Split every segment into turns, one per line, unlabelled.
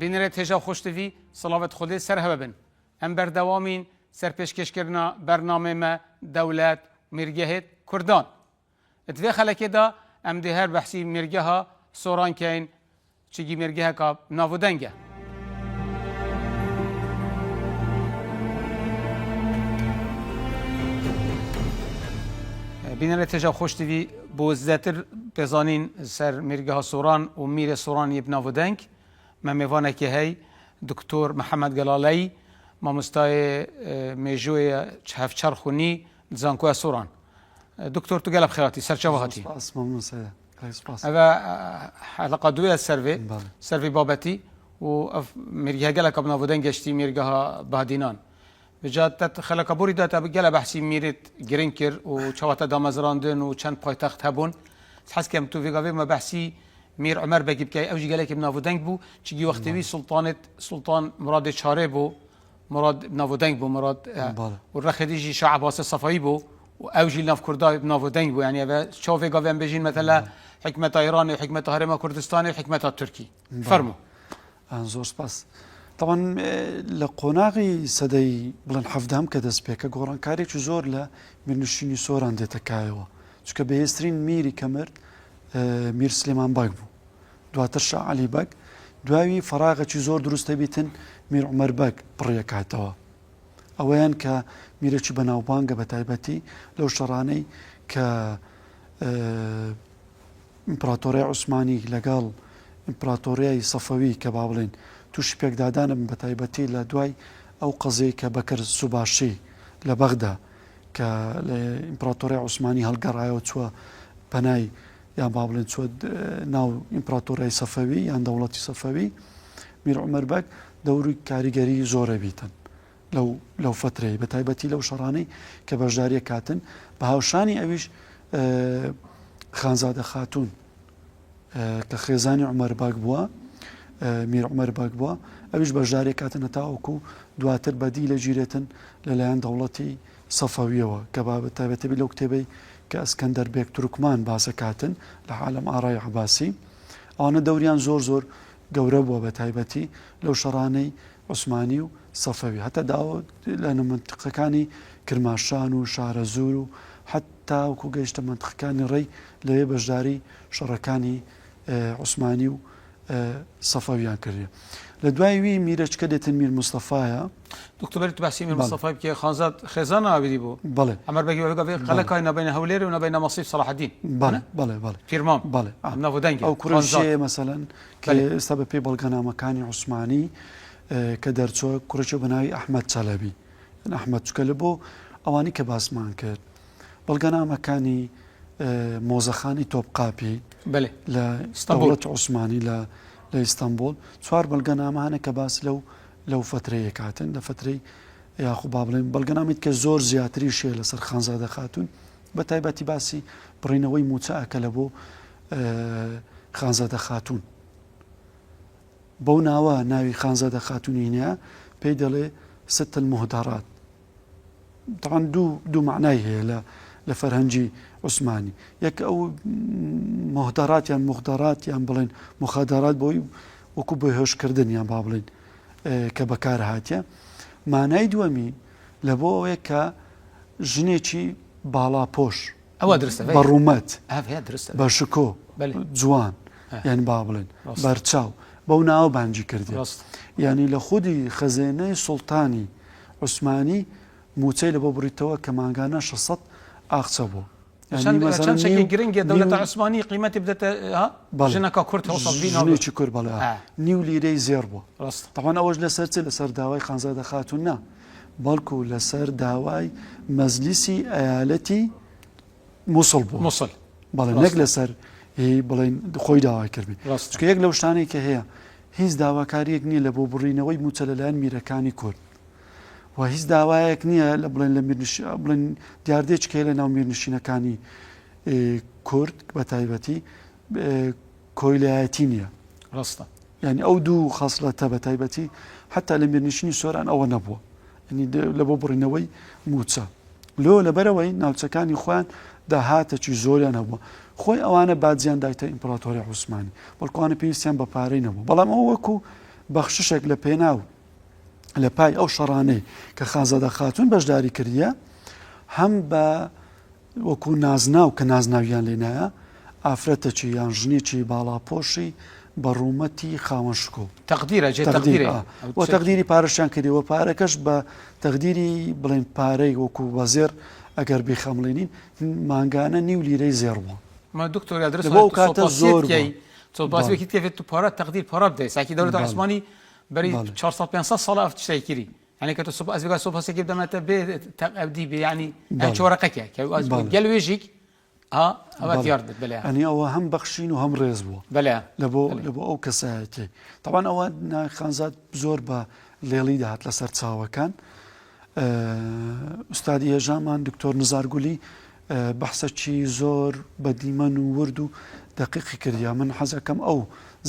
بینەرێت هێژا و خۆشتڤی سڵاوت خودێ سەر هەوە بن ئەم بەردەوامین سەر پێشکێشکردنا بەرنامەی مە دەولەت میرگەهێت کوردان دڤێ خەلەکێدا ئەم دێ هەر بەحسی میرگەها سۆران کەین چگی مێرگەهەکا ناڤ و دەنگە. بینەرە تێژا خۆش تیڤی بۆ زیاتر پێزانین سەر مێرگەها سۆران و میرە سۆران یە بناڤ و دەنگ مە مێوانێکی هەی دکتۆر محەممەد گەڵالەی مامۆستای مێژوویە هەڤچەرخ و نی زانکۆیا سۆران دکتۆر تو گەلە بخێراتی سەرچاوە هاتی.
سپاس مامۆستا.
ئەڤ حەلقە دوێ سەرڤێ سەرڤی بابەتی و ئەف مێرگە گەلەکە بناو دەنگ گەشتی مێرگەها بادینان بجا تە خەلەکە بۆری داتا گەلە بەحسی میرت گرنگ کرد و چاواتە دامەزراندن و چەند پایتەخت هەبوون حەز کەم تو ڤێگاڤێ مە بەحسی میر عمر بەگی بکەی ئەو ژی گەلێکی بناو دەنگ بوو چگی وەختێوی سوڵتانت سوڵتان مرادێ چارێ بوو مراد ناودەنگ بوو مراد و ڕەخێ دیژی شا عەباسە سەفەوی بوو و ئەو ژی ناو کوردا ناودەنگ بوو یعنی ئەوە چاوێ گاوێن بێژین مەتەلە حکمەتا ئێرانی و حکمەتا هەرێمە کوردستانی و حکمەتا تورکی فەرموو.
زۆر سپاس. تاوان لە قۆناغی سەدەی بڵێن حەفدەهەم کە دەست پێکە گۆڕانکارێکی زۆر لە میرنشینی سۆران دێتە کایەوە چونکە بەهێزترین میری کە مرد میر سلێمان بەگ بوو دواتر شا عەلی بەگ، دواوی فەراغێکی زۆر دروست دەبیتن میر عومەر بەگ پڕیەکاتەوە. ئەوەیان کە میرێکی بەناوبانگە بە تایبەتی لەو شەڕانەی کە ئیمپراتۆریای عوسمانی لەگەڵ ئیمپراتۆریای سەفەوی کە با بڵێن تووشی پێکدادانە بن بە تایبەتی لە دوای ئەو قەزیەی کە بەکر سوباشی لە بەغدا کە لە ئیمپراتۆریای عوسمانی هەڵگەڕایەوە چووە پەنای یان با بڵێن چووە ناو ئیمپراتۆریای سەفەوی یان دەوڵەتی سەفەوی میر عومەر بەگ دەوری کاریگەری زۆرە بیتن لەو لەو فترەی بە تایبەتی لەو شەڕانەی کە بەشداریە کاتن بە هاوشانی ئەویش خانزادە خاتوون کە خێزانی عمر بەگ بووە میر عمر بەگ بووە ئەویش بەشداری کاتن هەتاوەکو دواتر بەدی لە گیرێتن لەلایەن دەوڵەتی سەفەویەوە کە بە تایبەتەبی لەو کتێبەی کە ئەسکەندەر بێگ تورکمان باسەکاتن لە عالەم ئارای عەباسی ئەوانە دەوریان زۆر زۆر گەورە بووە بە تایبەتی لەو شەڕانەی عوسمانی و سەفەوی هەتا داوە لە مەنتقەکانی کرماشان و شارەزوور و حتا وەکو گەیشتە مەنتقەکانی ڕێی لەوێ بەشداری شەڕەکانی عوسمانی و سەفەویان کردێ لە دوای وی میرەچکە دێتن میر مستەفایە.
دکتۆر بەری تو بەحسی میر مستەفای بکەی خانزاد خێزان ئاویری بوو
بەڵێ
عەمەر بەگی وەگە بێ قەلەکای نابینە هەولێر و نابینە مەسیف سەڵاحەدین
بەڵێ بەڵێ بەڵێ
پیرمام
بەڵێ
ناو دەنگ
ئەو کوڕێ مەسەلەن کە ئێستا بە پێی بەڵگەنامەکانی عوسمانی کە دەرچووە کوڕێکی بە ناوی ئەحمەد چەلەبی ئەحمەد چکە لە بۆ ئەوانی کە باسمان کرد بەڵگەنامەکانی مۆزەخانەی تۆپقاپی لە دەوڵەتی عوسمانی لە لە ئیستانبوڵ چوار بەڵگەنامە هەنە کە باس لەو لەو فترەیە کاتن لە فترەی یاخو با بڵێن بەڵگەنامەی کە زۆر زیاتری شێ لەسەر خانزادە خاتون بە تایبەتی باسی بڕینەوەی موچە ئەکە لە بۆ خانزادە خاتون بەو ناوە ناوی خانزادە خاتونی هینە پێی دەڵێ ست المهدرات تەبعەن دوو دوو مەعنای هەیە لە لە فەرهەنگی عوسمانی یەک ئەو مهدەرات یان مخدەرات یان بڵێن مخدەرات بۆی وەکو بێهۆشکردن یان با بڵێن کە بەکار هاتیە مانای دووەمی لە بۆ ئەوەیە کە ژنێکی باڵاپۆش
ئەوە درستە
بە ڕوومەت
ئەڤ درستە
بە شکۆ جوان یان با بڵێن بەرچاو بەو ناوە بانگی کردی یعنی لە خودی خەزێنەی سوڵتانی عوسمانی مووچەی لەبۆ بڕیتەوە کە مانگانە 600 ئاقچە بوو.
چەند شتێکی گرنگە دەولەتە عوسمانی قیمەتی بدەتە ژنەکە کورد
ژنێکی کورد بەڵێ نیو لیرەی زێڕ بوو تەوان ئەوەش لەسەر چ لەسەر داوای خانزادە خاتون نا بەڵکو لەسەر داوای مەزلیسی ئەیالەتی موسڵ بوو
موسڵ
بەڵێ نەک لەسەر هی بڵێن خۆی داوای کردبی چونکە یەک لەو شتانەی کە هەیە هیچ داواکاریەک نییە لە بۆ بڕینەوەی موچە لەلایەن میرەکانی کورد و هیچ داوایەک نییە لە بڵێن لە میرنش بڵێن دیاردەیەک هەیە لە ناو میرنشینەکانی کورد بە تایبەتی کۆیلایەتی نییە
ڕاستە
یعنی ئەو دوو خەسڵەتە بە تایبەتی حتا لە میرنشینی سۆران ئەوە نەبووە یعنی لە بۆ بڕینەوەی موچە لۆ لەبەرەوەی ناوچەکانی خۆیان داهاتەکی زۆریان هەبووە خۆی ئەوانە باجیان دایتە ئیمپراتۆری عوسمانی بەڵکوانە پێویستیان بە پارەی نەبوو بەڵام ئەو وەکو. بەخششێک لە پێناو لە پای ئەو شەڕانەی کە خانزادە خاتوون بەشداری کردیە هەم بە وەکو نازناو کە نازناویان لێ نایە ئافرەتەکی یان ژنێکی باڵاپۆشی بە ڕوومەتی خاوەن شکۆ.
تەقدیرە جێ تەقدیرێ.
و تەقدیری پارەشیان کردی و پارەکەش بە تەقدیری بڵێن پارەی وەکو بە زێڕ ئەگەر بیخەمڵێنین مانگانە نیو لیرەی زێڕ بووە.
ما دکتۆر یا درست
لە بۆ ئەو کاتە زۆر بووە.
سوپاسیەکی تێ تو پارە تەقدیر پارە بدەی ساکی دەولەت عوسمانی بەری 400 500 ساڵە ئەف تشتەی کری یعنی کە تو سوپاس بگا سوپاسێکی بدەمەتە بێ تەقدی بێ یعنی چ وەرەقەکە کە گەل وێژیک ها ئەوە دیار بێت بەلێ
ئەنی ئەوە هەم بەخشین و هەم ڕێز بووە
بەلێ
لە بۆ لە بۆ ئەو کەسایەتی تەبان ئەوە خانزاد زۆر بە لێڵی دەهات لەسەر چاوەکان ئوستادی هێژامان دکتۆر نزار گولی بەحسەکی زۆر بە دیمەن و ورد و دەقیقی کردیا من حەزەکەم ئەو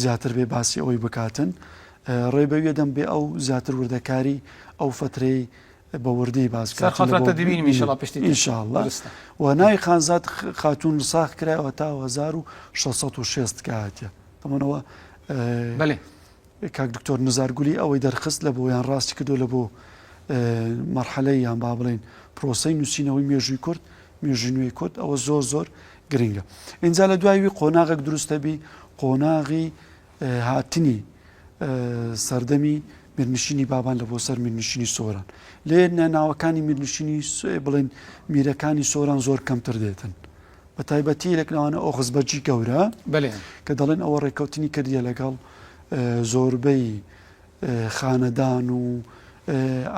زیاتر بێ باسی ئەوەی بکاتن ڕێ بەویە دەم بێ ئەو زیاتر وردەکاری ئەو فترەی بە وردی باس
سەر خاترەتە دەبینم ئینشەڵا پشتی
ان شاء الله و ناوی خانزاد خاتون ساخ کرایەوە تا 1660 کە هاتیە تەمەنەوە
بەێ
کاک دکتۆر نزار گولی ئەوەی دەرخست لە بۆ یان ڕاستی کردو لە بۆ مەرحەلەی یان با بڵێین پرۆسەی نووسینەوەی مێژووی کورد مێژووی نوێی کورد ئەوە زۆر زۆر گرنگە ئینجا لە دوای وی قۆناغێک دروستە بی قۆناغی هاتنی سەردەمی میرنشینی بابان لە بۆ سەر میرنشینی سۆران لێ ناوەکانی میرنشینی بڵێن میرەکانی سۆران زۆر کەمتر دێتن بە تایبەتی لەک لەوانە ئۆخزبەگی گەورە کە دەڵێن ئەوە ڕێککەوتنی کردیە لەگەڵ زۆربەی خانەدان و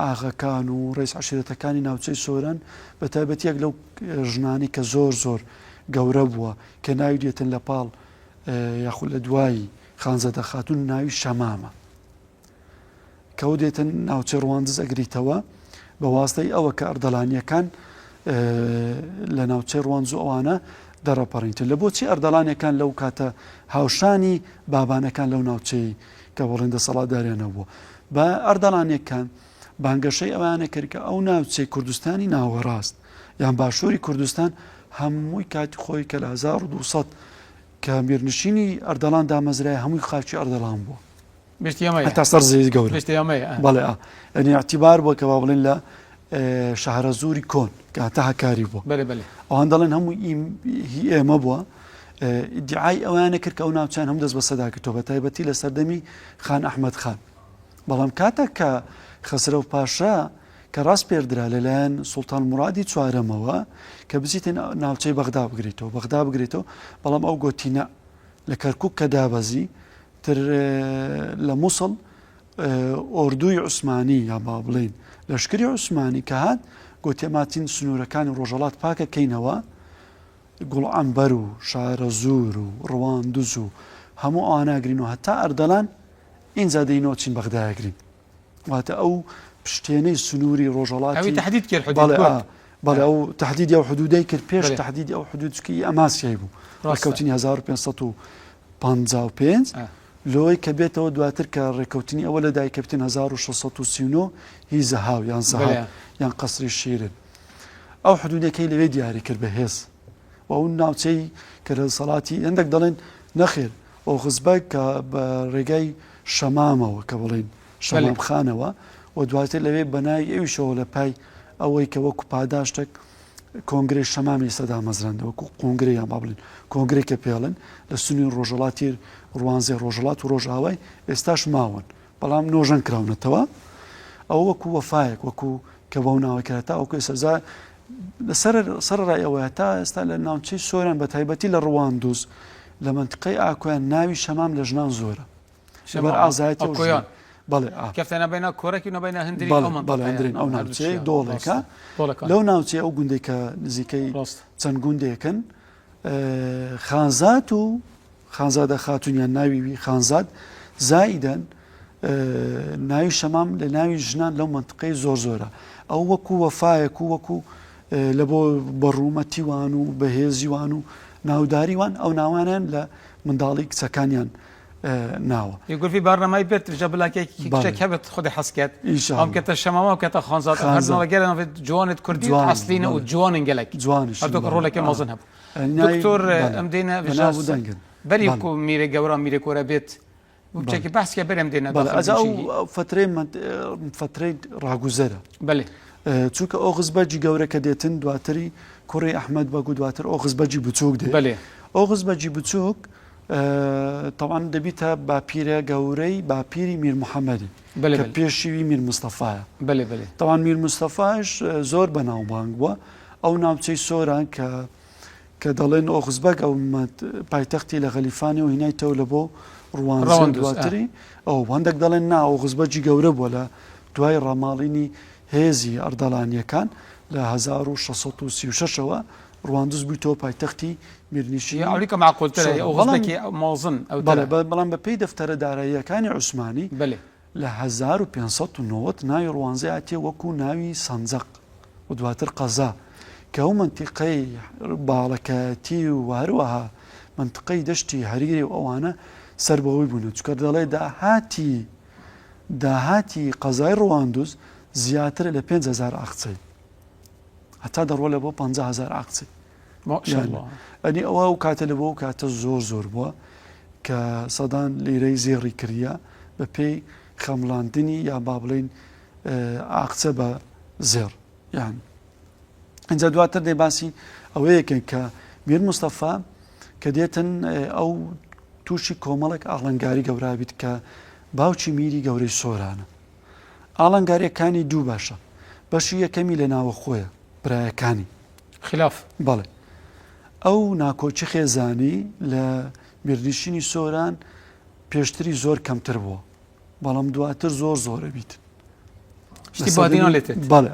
ئاغەکان و ڕیس عشیرەتەکانی ناوچەی سۆران بە تایبەتی یەک لەو ژنانی کە زۆر زۆر گەورە بووە کە ناوی دێتن لە پاڵ یاخود لە دوایی خانزادە خاتون ناوی شەمامە کە ئەو دێتە ناوچەی ڕواندز ئەگریتەوە بە واستەی ئەوە کە ئەردەڵانیەکان لە ناوچەی ڕواندز و ئەوانە دەڕەپەڕینتر لە بۆچی ئەردەڵانەکان لەو کاتە هاوشانی بابانەکان لەو ناوچەی کە بەڵێن دەسەڵاتداریان نەبووە بە ئەردەڵانەکان بانگەشەی ئەوانە کرد کە ئەو ناوچەی کوردستانی ناوەڕاست یان باشووری کوردستان هەمووی کاتی خۆی کە لە 1200 کە میرنشینی ئەردەڵان دامەزرای هەمووی خاکی ئەردەڵان بووە هەتا سەر زەوی گەورە بەڵێ ئەنی اعتیبار بووە کە با بڵێن لە شەهرەزووری کۆن کە هەتا هەکاری بووە ئەوان دەڵێن هەموو هی ئێمە بووە ئیدعای ئەوانە کرد کە ئەو ناوچان هەم دەست بەسەدا کردەوە بە تایبەتی لە سەردەمی خان ئەحمەد خان بەڵام کاتێک کە خەسرەو پاشا کە ڕاست پێردرا لەلایەن سوڵتان مرادی چوارەمەوە کە بچیتە ناوچەی بەغدا بگریتەوە بەغدا بگریتەوە بەڵام ئەو گۆتینە لە کەرکک کە دابەزی تر لە موسڵ ئۆردووی عوسمانی یا با بڵێین لەشکری عوسمانی کە هات گوتی ئەماتین سنوورەکانی ڕۆژهەڵات پاکە کەینەوە گوڵ عەمبەر و شارەزوور و ڕواندز و هەموو ئەواناگرین و هەتا ئەردەڵان ئینجا دێینەوە چین بەغدایەگرین واتە ئەو پشتێنەی سنووری ڕۆژهەڵاتی
ئەوی تهدید کرد حدود
بەڵێ
کورد.
ئا، بەڵێ ئەو تهدیدی ئەو حدودەی کرد پێش
بەڵێ.
تهدیدی ئەو حدود چونکە ئی ئەماسیای بوو
ڕاستە.
ڕێککەوتنی 1555
ئا.
لۆی کە بێتەوە دواتر کە ڕێککەوتنی ئەوە لە دایکەبتن 1639 هی زەهاو یان زەهاو
بەڵێ.
یان قەسری شیرن ئەو حدودەکەی لەوێ دیاری کرد بە هێز و ئەو ناوچەی کە لە دەسەڵاتی هەندێک دەڵێن نەخێر ئۆغزبەگ کە بە ڕێگای شەمامەوە کە بڵێین شەمام خانەوە و دواتر لەوێ بە ناوی ئەویشەوە لە پای ئەوەی کە وەکو پاداشتێک کۆنگرەی شەمامی ئێستا دامەزراندە وەکو کۆنگرە یان با بڵێن کۆنگرەی کە پێڵن لە سنووری ڕۆژهەڵاتی ڕوانزێ ڕۆژهەڵات و ڕۆژئاوای ئێستاش ماون بەڵام نۆژەن کراونەتەوە ئەوە وەکو وەفایەک وەکو کە بەو ناوە کرا تا وەکو ئێستا لەسەر سەرڕای ئەوە تا ئێستا لە ناوچەی سۆران بە تایبەتی لە ڕواندوز لە منتقەی ئاکۆیان ناوی شەمام لە ژنان زۆرە لەبەر ئازایەتی ئەو
ئاکۆیان.
ژنە. بەڵێ ئا.
کەفتە نەبەینا کۆرەکی و نەبەینا هەندرین
بەڵێ
ئەو
بەڵێ
مەنتەقەیە
هەندرین ئەو
هەردوو
ناوچەیە
چیا.
دۆڵێکە
ڕاستە. دۆڵەکان.
لەو ناوچەیە ئەو گوندێک کە نزیکەی
ڕاستە.
چەند گوندێکن خانزاد و خانزادە خاتوون یان ناوی وی خانزاد زائیدەن ناوی شەمام لە ناوی ژنان لەو مەنتقەی زۆر زۆرە ئەو وەکو وەفایەک و وەکو لە بۆ بەڕوومەتی وان و بەهێزی وان و ناوداری وان ئەو ناوانیان لە منداڵی کچەکانیان ناوە.
گورفی بارنامەی بێت ژە بلاکێ کچێک هەبێت خودی حەز کەت ئەم کەتە شەمامە و کەتە خانزاد هەر ناوە گەلە ناوێت جوانت کوردی ئەسلینە و جوانن گەلەک هەردووک ڕۆڵێکی مەزن هەبوو دکتۆر ئەم دێنە بەری کو میرە گەورە میرە کۆرە بێت. بچێکی باس کە برم دێنە
بەڵێ ئەجا ئەو فەترەی فەترەی ڕاگوزەرە.
بەلێ.
چونکە ئۆغز بەگی گەورە کە دێتن دواتری کوڕی ئەحمەد بەگ و دواتر ئۆغز بەگی بچووک دێ.
بەلێ.
ئۆغز بەگی بچووک تەوان دەبیتە باپیرە گەورەی باپیری میر محەممەدی
بەلێ
کە پێشیوی میر مستەفایە.
بەلێ بەلێ.
تەوان میر مستەفاش زۆر بەناوبانگ بووە ئەو ناوچەی سۆران کە کە دەڵێن ئۆغزبەگ ئەو پایتەختی لە غەلیفانی و هینایتەوە لە بۆ ڕواندز دواتری ئەو هەندێک دەڵێن نا ئۆغزبەگی گەورە بووە لە دوای ڕاماڵینی هێزی ئەردەڵانیەکان لە 1636ەوە ڕواندز بوویتەوە پایتەختی میرنشینی
ئەوریکە معقولترە ئۆغزبەکی مۆزن
ئەو بەڵام بە پێی دەفتەرە داراییەکانی عوسمانی
بەلێ
لە 1590 ناوی ڕوانزێ هاتیە وەکو ناوی سەنجەق و دواتر قەزا کە ئەو مەنتیقەی باڵەکایەتی و هەروەها مەنتقەی دەشتی هەریرێ و ئەوانە سەر بەوەی بوونە چونکە دەڵێ داهاتی داهاتی قەزای ڕواندز زیاترە لە 5000 ئاقچەی هەتا دەڕۆ لە بۆ 50000 ئاقچەی ئەنی ئەوە ئەو کاتە لە بۆ ئەو کاتە زۆر زۆر بووە کە سەدان لیرەی زێڕی کردە بە پێی خەمڵاندنی یا با بڵین ئاقچە بە زێڕ یان ئینجا دواتر دێ باسی ئەوەیەکەن کە میر مستەفا کە دێتن ئەو تووشی کۆمەڵێک ئاڵنگاری گەورابیت کە باوکی میری گەورەی سۆرانە ئاڵنگاریەکانی دوو باشە بەشی یەکەمی لە ناوەخۆیە برایەکانی
خلاف
بەڵێ ئەو ناکۆکی خێزانی لە میرنشینی سۆران پێشتری زۆر کەمتر بووە بەڵام دواتر زۆر زۆرە بیتن بەڵێ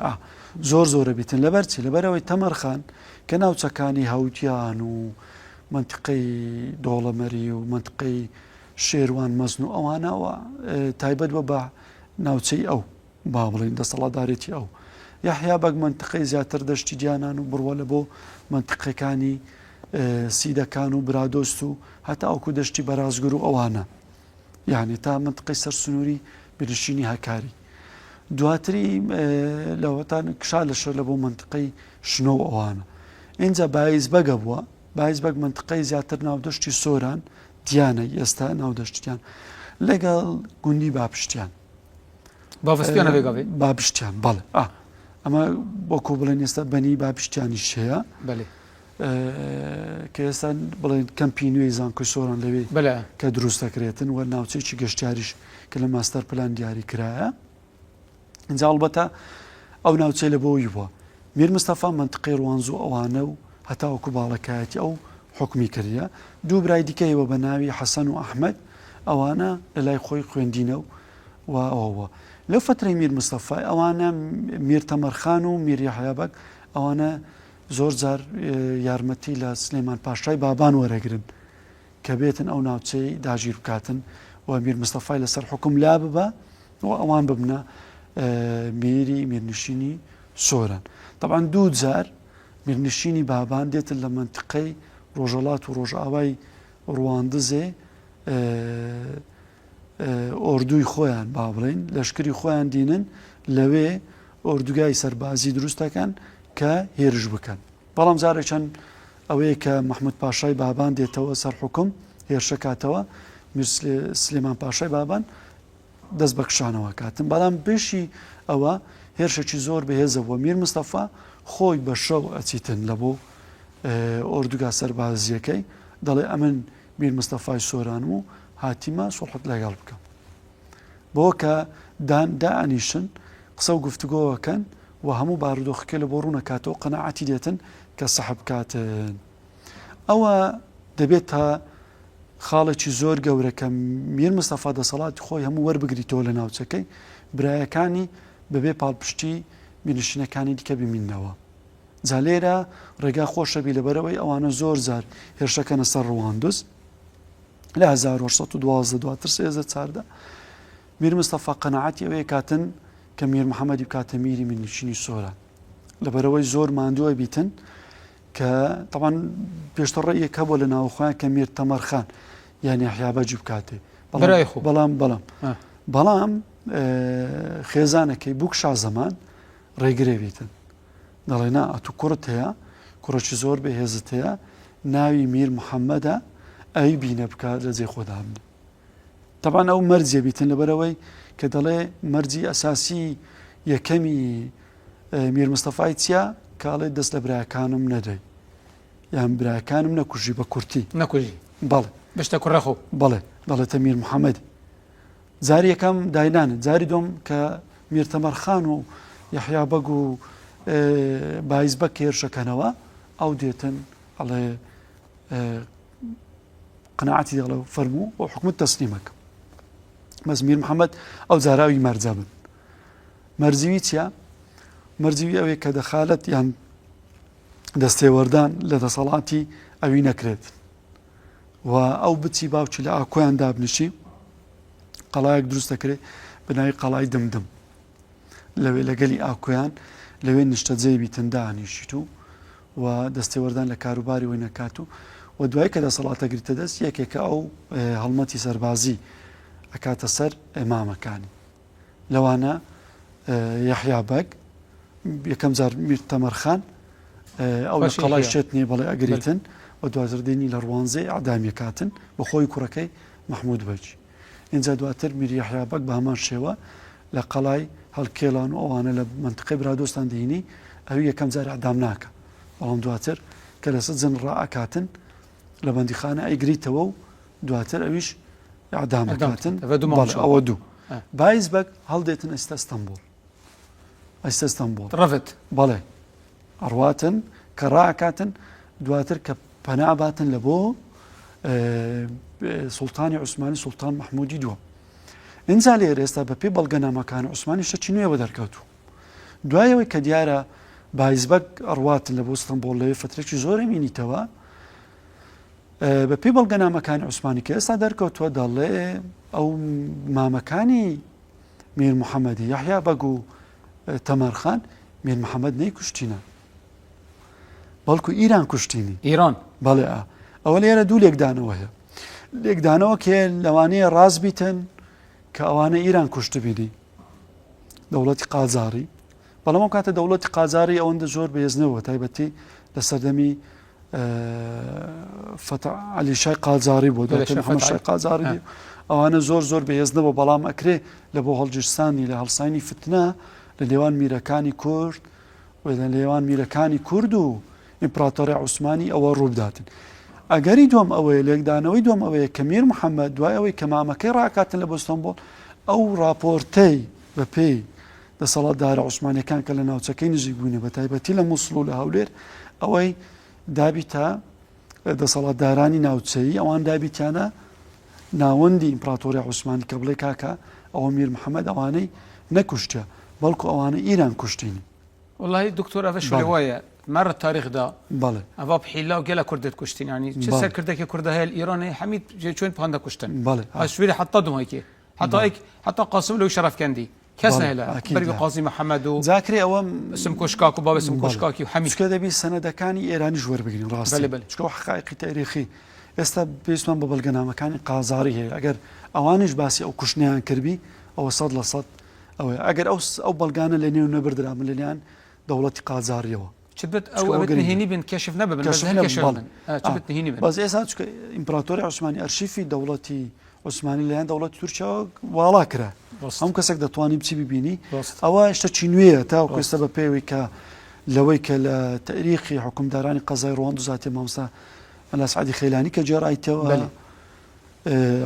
زۆر زۆرە بیتن لەبەر چی لەبەرەوەی تەمەرخان کە ناوچەکانی هەوتیان و منتقەی دۆڵەمەری و منتقەی شێروان مەزن و ئەوانەوە تایبەت بە بە ناوچەی ئەو با بڵین دەسەڵاتدارێتی ئەو یاحیا بەگ منتقەی زیاتر دەشتی دیانان و بڕوە لە بۆ منتقەکانی سیدەکان و برادۆست و هەتا ئەوکو دەشتی بەرازگر و ئەوانە یانی تا مەنتقەی سەر سنووری میرنشینی هەکاری دواتری لەوەتان کشا لە شەر لە بۆ مەنتقەی شنۆ و ئەوانە ئینجا بایز بەگە بووە بایز بەگ مەنتقەی زیاتر ناودەشتی سۆران دیانە ئێستا ناودەشتیان لەگەڵ گوندی باپشتیان
باپشتیانە بێگاوێ
باپشتیان بەڵێ ئەمە وەکو بڵێن ئێستا بەنی باپشتیانیش هەیە
بەێ
کە ئێستا بڵێن کەمپی نوێی زانکۆی سۆران لەوێ کە دروست دەکرێتن و ناوچەیەکی گەشتیاریش کە لە ماستەر پلان دیاری کرایە اینجا ئەڵبەتە ئەو ناوچەی لە بۆی بووە میر مستەفا منتقی ڕوانزوو ئەوانە و هەتاوەکو باڵەکایەتی ئەو حکومی کردە دوو برای دیکە هەیە بە ناوی حەسەن و ئەحمەد ئەوانە لە لای خۆی خوێندینە و و ئەوە لەو فترەی میر مستەفای ئەوانە میر تەمەرخان و میر یەحیا بەگ ئەوانە زۆر جار یارمەتی لە سلێمان پاشای بابان وەرەگرن کە بێتن ئەو ناوچەی داگیر بکاتن و میر مستەفای لەسەر حوکم لا ببا و ئەوان ببنە میری میرنشینی سۆران. تەبعەن دوو جار میرنشینی بابان دێتن لە مەنتقەی ڕۆژەڵات و ڕۆژئاوای ڕواندزێ ئۆردووی خۆیان با بڵێین لەشکری خۆیان دینن لەوێ ئۆردوگای سەربازی دروست دەکەن کە هێرش بکەن بەڵام جارێکیان ئەوەیە کە مەحمود پاشای بابان دێتەوە سەر حکوم هێرشەکاتەوە میر سلێمان پاشای بابان دەست بە کشانەوە کاتن بەڵام بەشی ئەوە هێرشێکی زۆر بەهێزە بووە میر مستەفا خۆی بە شەو ئەچیتن لە بۆ ئۆردوگا سەربازیەکەی دەڵێ ئەمن میر مستەفای سۆرانم و هاتیمە سوڵحت لەگەڵ بکەم بۆ کە دان دائەنیشن قسە و گفتوگۆ ئەکەن و هەموو بارودۆخەکەی لە بۆ ڕوون ئەکاتەوە قەناعەتی دێتن کە سەحب بکاتن ئەوە دەبێت تا خاڵێکی زۆر گەورە کە میر مستەفا دەسەڵاتی خۆی هەموو وەربگریتەوە لە ناوچەکەی برایەکانی بەبێ پاڵپشتی میرنشینەکانی دیکە بمینەوە جا لێرە ڕێگا خۆشەبی لەبەرەوەی ئەوانە زۆر جار هێرشەکەنە سەر ڕواندز لە 1912 دواتر سێزدە چاردە میر مستەفا قەناعەتی ئەوەیە کاتن کە میر محەممەدی بکاتە میری میرنشینی سۆران لەبەرەوەی زۆر ماندووە بیتن کە تەبان پێشتر ڕێیەک هەبووە لە ناوخۆیان کە میر تەمەرخان یان یەحیا بەجی بکاتێ بەڵام بەڵام بەڵام خێزانەکەی بووک شازەمان ڕێگرێ بیتن دەڵێ نا ئەتوو کوڕت هەیە، کوڕێکی زۆر بەهێزت هەیە، ناوی میر محەممەدە، ئەوی بینە بکە لە جێی خۆ دابنێ. تەبعەن ئەو مەرجێ بیتن لەبەرئەوەی کە دەڵێ مەرجی ئەساسی یەکەمی میر مستەفای چیە کە ئەڵێ دەست لە براکانم نەدەی یان براکانم نەکوژی بە کورتی
نەکوژی
بەڵێ
بشتە کوڕە خۆ
بەڵێ دەڵێتە میر محەممەد جاری یەکەم داینانە جاری دوم کە میر تەمەرخان و یەحیا بەگ و بایز بەگ هێرشەکەنەوە ئەو دێتن ئەڵێ قەناعەتی دەڵێ فەرموو و حکومت تەسلیمەکە بەس میر محەممەد ئەو جاراوی مەرجە بن مەرجیوی چییە؟ مەرجیوی ئەوەیە کە دەخالەت یان دەستێوەردان لە دەسەڵاتی ئەوی نەکرێت و ئەو بچی باوکی لە ئاکۆیان دابنیشی قەڵایەک دروست دەکرێت بە ناوی قەڵای دمدم لەوێ لەگەلی ئاکۆیان لەوێ نیشتەجێ بیتن دانیشیت و و دەستێوەردان لە کاروباری وی نەکات و و دوای کە دەسەڵاتە گرتە دەست یەکێکە ئەو هەڵمەتی سەربازی ئەکاتە سەر مامەکانی لەوانە یەحیا بەگ یەکەم جار میر تەمەرخان ئەو لە قەڵای شێتنی بەڵێ ئەگریتن و دواتر دێنی لە ڕوانزێ ئەعدامیەکاتن بە خۆی کوڕەکەی مەحمود بەگی ئینجا دواتر میر یەحیا بەگ بە هەمان شێوە لە قەڵای هەڵکێڵان و ئەوانە لە مەنتقەی برادۆستان دێنی ئەوی یەکەم جار ئەعدام ناکە بەڵام دواتر کە لەسەر جن ڕائەکاتن لە بەندیخانە ئەیگریتەوە و دواتر ئەویش ئەعدام ئەکاتن ئەوە دوو بایز بەگ هەڵدێتن ئێستا ئەستەمبوڵ ئەستا ئەستەمبوڵ
ڕەفت
بەڵێ ئەڕواتن کە ڕاکاتن دواتر کە پەنا باتن لە بۆ سوڵتانی عوسمانی سوڵتان مححمودی دووە ئینجا لێرە ئێستا بە پێی بەڵگەنامەکان عوسمانی شتێکی نوێ بە دەرکەوتوو دوایەوەی کە دیارە بایزبەگ ئەڕواتن لە بۆ ئەستەمبوڵ لەوێ فترێکی زۆرە مینیتەوە بە پێی بەڵگەنامەکانی عوسمانی کە ئێستا دەرکەوتووە دەڵێ ئەو مامەکانی میر محەممەدی یەحیا بەگ و تەمەرخان میر محەممەد نەیکوشتینە بەڵکو ئیران کوشتینی
ئیران
بەڵێ ئەوە لێرە دوو لێکدانەوە هەیە لێکدانەوە کێ لەوانەیە ڕاست بیتن کە ئەوانە ئیران کوشتبینی دەوڵەتی قازاری بەڵام ئەو کاتە دەوڵەتی قازاری ئەوەندە زۆر بەهێز نەبووە تایبەتی لە سەردەمی علی شای قازاری بۆ شای قازاری ئەوانە زۆر زۆر بەهێز نەبوو بەڵام ئەکرێ لە بۆ هەڵگیرسانی لە هەڵسانی فتنە لە نێوان میرەکانی کورد و لە نێوان میرەکانی کورد و ئیمپراتۆری عوسمانی ئەوە ڕووبداتن. ئەگەری دووەم ئەوەیە، لێکدانەوەی دووەم ئەوەیە کە میر محەممەد دوای ئەوەی کە مامەکەی ڕاکاتن لە بۆ ئەو ڕاپۆرتەی بە پێی دەسەڵاتدارە عوسمانیەکان کە لە ناوچەکەی نزیک بووینە بە تایبەتی لە موسڵ و لە هەولێر ئەوەی دابیتە دەسەڵاتدارانی ناوچەیی ئەوان دابیتیانە ناوەندی ئیمپراتۆری عوسمانی کە بڵێ کاکە ئەوە میر محەممەد ئەوانەی نەکوشتە بەڵکو ئەوانە ئیران کوشتینی.
وەڵاهی دکتۆر ئەڤە شولێ وایە مەڕ تاریخ دا
بەڵێ
ئەڤا بحیلا و گەلە کوردت کوشتین ینی چ سەرکردێکی کوردە هەیە ئیرانێ حەمید چۆن پاندە کوشتن
بەڵێ
ئەشویری حتا دومایکێ حتا ئێک حتا قاسم لەو شەرەفکەندی کەس نەهێلا بەرگی قازی محەممەد و
جاکرێ ئەوە
سمکۆ شکاک و بابە سمکۆ شکاکی و حەمید
چکە دەبی سەنەدەکانی ئێرانیش وەربگرین ڕاست
بەلێ بەلێ
چکە حقایقی تاریخی ئێستا پێویستمان بە بەڵگەنامەکانی قازاری هەیە ئەگەر ئەوانیش باسی ئەو کوشتنیان کردبی ئەوە 100% ئەوەیە ئەگەر ئەو ئەو بەڵگانە لە نێو نەبردرابن لەلایەن دەوڵەتی قاجاڕیەوە.
چ بت ئەو ئەوە نهێنی بن کەشف نەبن
کەشف نەبن چ بت نهێنی بن بەس ئێستا چونکە ئیمپراتۆری عوسمانی ئەرشیفی دەوڵەتی عوسمانی لەلایەن دەوڵەتی تورکیاوە واڵا کرا هەموو کەسێک دەتوانی بچی ببینی ئەوە شتێکی نوێیە تاوەکو ئێستا بە پێوەی کە لەوەی کە لە تەریخی حکومدارانی قەزای ڕواندز هاتیە مامۆستا مەلا سعدی خەیلانی کە گێڕایتەوە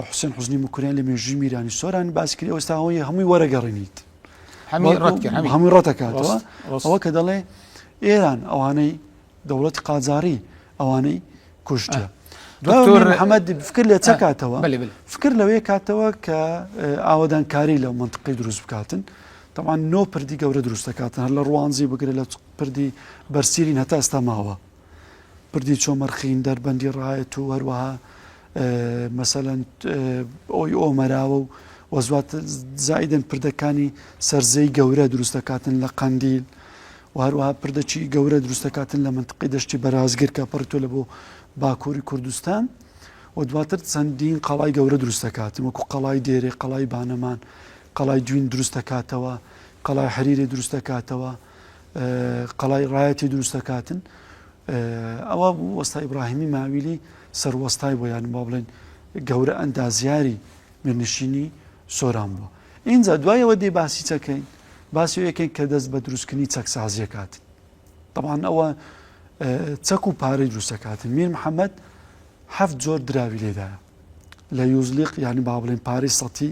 حوسێن حوزنی موکریان لە مێژووی میرانی سۆران باسی کردی ئەوستا هەوەی هەمووی وەرەگەڕێنیت هەمووی ڕەتەکاتەوە ئەوە کە دەڵێ ئێران ئەوانەی دەوڵەتی قاجاری ئەوانەی کوشتە دکتۆر محەممەد فکر لە چەکاتەوە فکر لەوەیە کاتەوە کە ئاوەدانکاری لە منطقی دروست بکاتن طبعا نۆ پردی گەورە دروست دەکاتن هەر لە ڕوانزی بگرە لە پردی بەرسیرین هەتا ئێستا ماوە پردی چۆمەرخین، دەربەندی ڕایەت و هەروەها مەسەلەن ئۆی ئۆمەراوە و وەزوات زائیدەن پردەکانی سەرزەی گەورە دروست دەکاتن لە قەندیل و هەروەها پردەکی گەورە دروست دەکاتن لە منطقی دەشتی بەرازگر کە پەڕیتۆ لە بۆ باکووری کوردستان و دواتر چەندین قەڵای گەورە دروست دەکاتن وەکو قەڵای دێرێ قەڵای بانەمان قەڵای دوین دروست دەکاتەوە قەڵای حەریرێ دروست دەکاتەوە قەڵای ڕایەتی دروست دەکاتن ئەوە وەستا ئیبراهیمی ماویلی سەروەستای بۆ یان با بڵێن گەورە ئەندازیاری. میرنشینی سۆران بووە. ئینجا دوای ئەوە دێ باسی چەکەین باسی ئەوەکەین کە دەست بە دروستکردنی چەکسازیە کاتن. طبعا ئەوە چەک و پارەی دروستەکاتن میر محەممەد هەفت جۆر دراوی لێدایە لە یوزلیق یعنی با بڵێن پارەی سەتی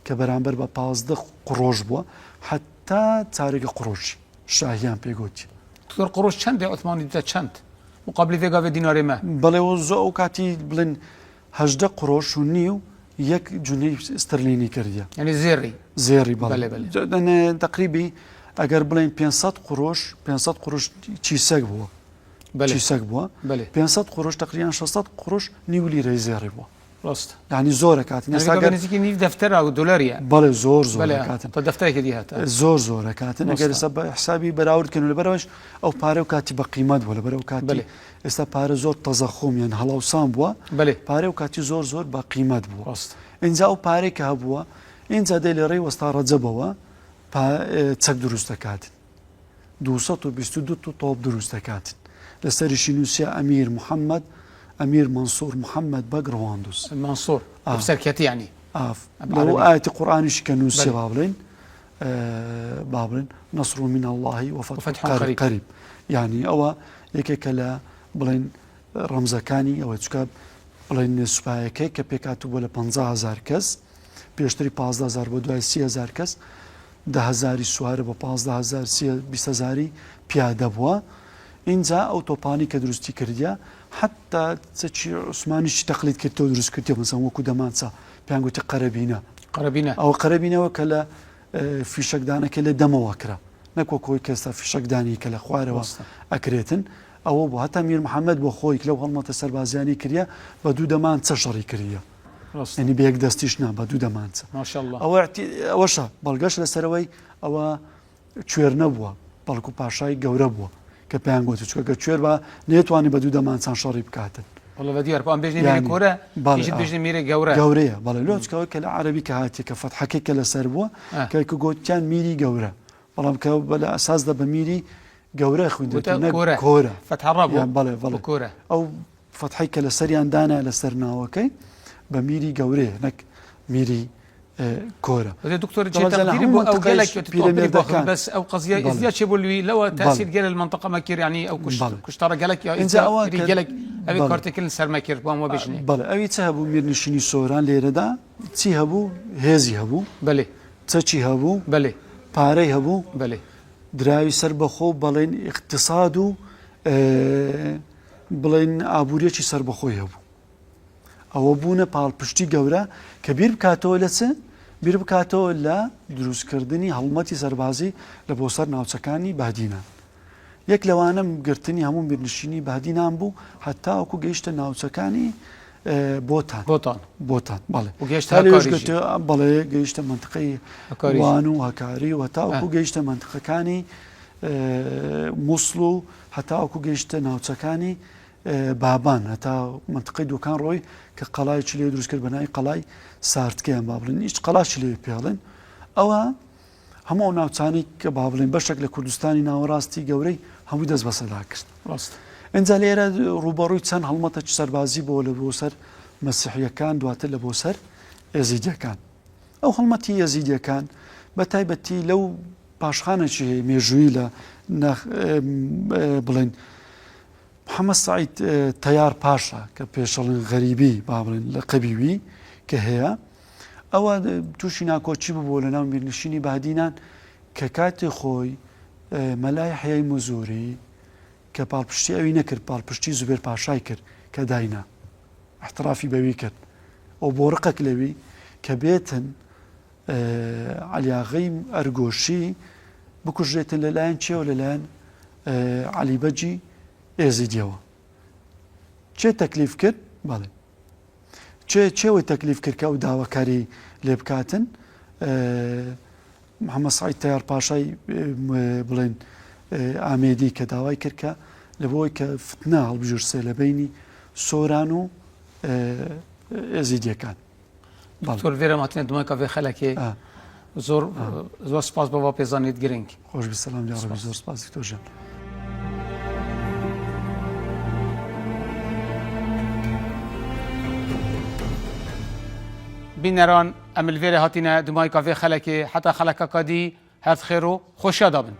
کە بەرامبەر بە 15 قڕۆژ بووە حتا چارێکە قڕۆژی شاهیان پێگوتی
دکتۆر قڕۆژ چەندێ عوسمانی دە چەند مقابلی ڤێ گاڤێ دینارێ مە
بەڵێ و زۆ ئەو کاتی بڵێن 18 قڕۆش و نیو یەک جونەی ستەرلینی کردیە.
یانی زێڕی.
زێڕی بەڵێ. بەلێ بەلێ. تەقریبی ئەگەر بڵێین 500 قڕۆش 500 قڕش چیسەک بووە.
بەلێ.
چیسەک بووە.
بەلێ.
500 قڕش تەقریبا 600 قڕش نیو لیرەی زێڕی بووە.
ڕاست.
یعنی زۆرە کاتن.
ئێستا گەر نزیکی نیو دەفتەر و دۆلاریە.
بەڵێ زۆر زۆر کاتن.
تا دەفتەرێکی دی هاتە.
زۆر زۆرە کاتن. ئەگەر ئێستا بە حسابی بەراورد کەن لەبەرەوەش ئەو پارە و کاتی بە قیمەت بووە لەبەر ئەو کاتی ئێستا پارە زۆر تەزەخوم یان هەڵاوسان بووە پارە و کاتی زۆر زۆر بە قیمەت بووە ئینجا ئەو پارەی کە هەبووە ئینجا دێ لە ڕێی وەستا ڕەجەبەوە چەک دروست دەکات 222 تۆپ دروست دەکات لەسەریشی نووسە ئەمیر محەممەد ئەمیر مەنسوور محەممەد بەگ ڕواندوز
مەنسوور سەرکەتی ینی
ئاف لەو ئاەتی قورآانیش کە نووسێ با بڵێن با بڵێن نصر من اللە وفتح قریب یعنی ئەوە یەکێکە لە بڵێن ڕەمزەکانی ئەوە چکە بڵێن سوپایەکەی کە پێکاتوو بۆ لە 500هزار کەس پێشتری 15هزار بۆ دوای 3هزار کەس دههزاری سوارە بۆ 15هزار 20هزاری پیادە بووە اینجا ئەو تۆپانی کە دروستی کردە حتا چەکی عوسمانیشی تەقلید کردەوە دروست کردی مەسەن وەکو دەمانچە پێیان گوتی قەرەبینە.
قەرەبینە.
ئەوە قەرەبینەوە کە لە فیشەکدانەکە لە دەمەوە کرا نەک وەک ئەوەی کە ئێستا فیشەکدانی کە لە خوارەوە ئەکرێتن ئەوە بوو هەتا میر محەممەد بۆ خۆی لەو هەڵمەتە سەربازیانی کردە بە دوو دەمانچە شەڕی کردە یعنی بە یەک دەستیش نا بە دوو دەمانچە ئەوە ئەوەشە بەڵگەش لەسەرەوەی ئەوە کوێر نەبووە بەڵکو پاشای گەورە بووە کە پێیان گوتی چونکە گەر کوێر با نەیتوانی بە دوو دەمانچان شەڕی بکاتن.
وەڵا بە دیار ئەم بێژنی میرە کۆرە یشت بێژنی میرە گەورە
گەورەیە بەڵێ لۆ چکەوە کە لە عەرەبی کە هاتیە کە فەتحەکەی کە لەسەر بووە کە کە گوتیان میری گەورە بەڵام کە بە لە ئەساسدا بە میری گەورە خوێندێت نەک کۆرە
فەتحە ڕا بوو
بەڵێ بەڵێ
کۆرە
ئەو فەتحەی کە لەسەریان دانا لەسەر ناوەکەی بە میری گەورەیە نەک میری کۆرە.
دكتور جي تقديري بو او قالك پیرەمێردەکان بس او قضيه ازيا چه بولوي لو تاثير قال المنطقه ما كير يعني او كش كشتار قالك يا
انت او
قالك او كارتكل سر ما كير بام وبجني
بله ئەوی چ هەبوو میرنشینی سۆران لێرەدا چی هەبوو هێزی هەبوو
بەێ
چەکی هەبوو
بەێ
پارەی هەبوو
بەێ
دراوی سەر بەخۆ بەڵێن اقتصاد و بڵێن ئابووریەکی سەربەخۆی هەبوو ئەوە بوونە پاڵپشتی گەورە کە بیر بکاتەوە لە چ؟ بیر بکاتەوە لە دروستکردنی هەڵمەتی سەربازی لە بۆ سەر ناوچەکانی بادینان. یەک لەوانە گرتنی هەموو میرنشینی بادینان بوو هەتاوەکو گەیشتە ناوچەکانی بۆتان.
بۆتان.
بۆتان بەڵێ.
و گەیشتە
تا لەوێش
هەکاریشی.
گرتە بەڵێ گەیشتە مەنتقەی
هەکاریشی.
وان و هەکاری و هەتاوەکو گەیشتە مەنتقەکانی موسڵ و هەتاوەکو گەیشتە ناوچەکانی بابان هەتا مەنتقەی دوکان ڕۆی کە قەڵایەکی لێ دروست کرد بە ناوی قەڵای سارتکە یان با بڵێن هیچ قەڵاشی لێ پێڵێن ئەوە هەموو ئەو ناوچانەی کە با بڵێن بەشێک لە کوردستانی ناوەڕاستی گەورەی هەمووی دەست بەسەدا کرد
ڕاست
ئینجا لێرە ڕووبەڕووی چەند هەڵمەتێکی سەربازی بۆ لە بۆ سەر مەسیحیەکان دواتر لە بۆ سەر ئێزیدیەکان ئەو هەڵمەتی ئێزیدیەکان بە تایبەتی لەو پاشخانێکی هەیە مێژوویی لە بڵێن محەمەد سەعید تەیار پاشا کە پێشەڵن غەریبی با بڵێن لە قەبی وی کە هەیە ئەوە تووشی ناکۆکی ببوو لە ناو میرنشینی بادینان کە کاتی خۆی مەلای حەیای مزوری کە پاڵپشتی ئەوی نەکرد پاڵپشتی زوبێر پاشای کرد کە داینا احترافی بەوی کرد ئەو بۆ ڕقێک لەوی کە بێتن عەلیاغەی ئەرگۆشی بکوژرێتن لەلایەن چێوە لەلایەن عەلی بەگی ئێزیدیەوە چێ تەکلیف کرد بەڵێ چێ چێوەی تەکلیف کرد کە ئەو داواکاری لێ بکاتن محەممەد سعید تەیار پاشای بڵێن ئامێدی کە داوای کرد کە لە بۆی کە فتنە هەڵبژرسێ لە بینی سۆران و ئێزیدیەکان
دکتۆر ڤێرە ماتینە دومای کافێ خەلەکێ زۆر زۆر سپاس بۆ پێزانیت گرنگ
خۆش بی سەلام یا ڕەبی زۆر سپاس دکتۆر ژیان.
بینەران ئەم لڤێرێ هاتینە دمایکا ڤێ خەلەکێ حەتا خەلەکەکا دی هەر خێر و خۆشیا دابن.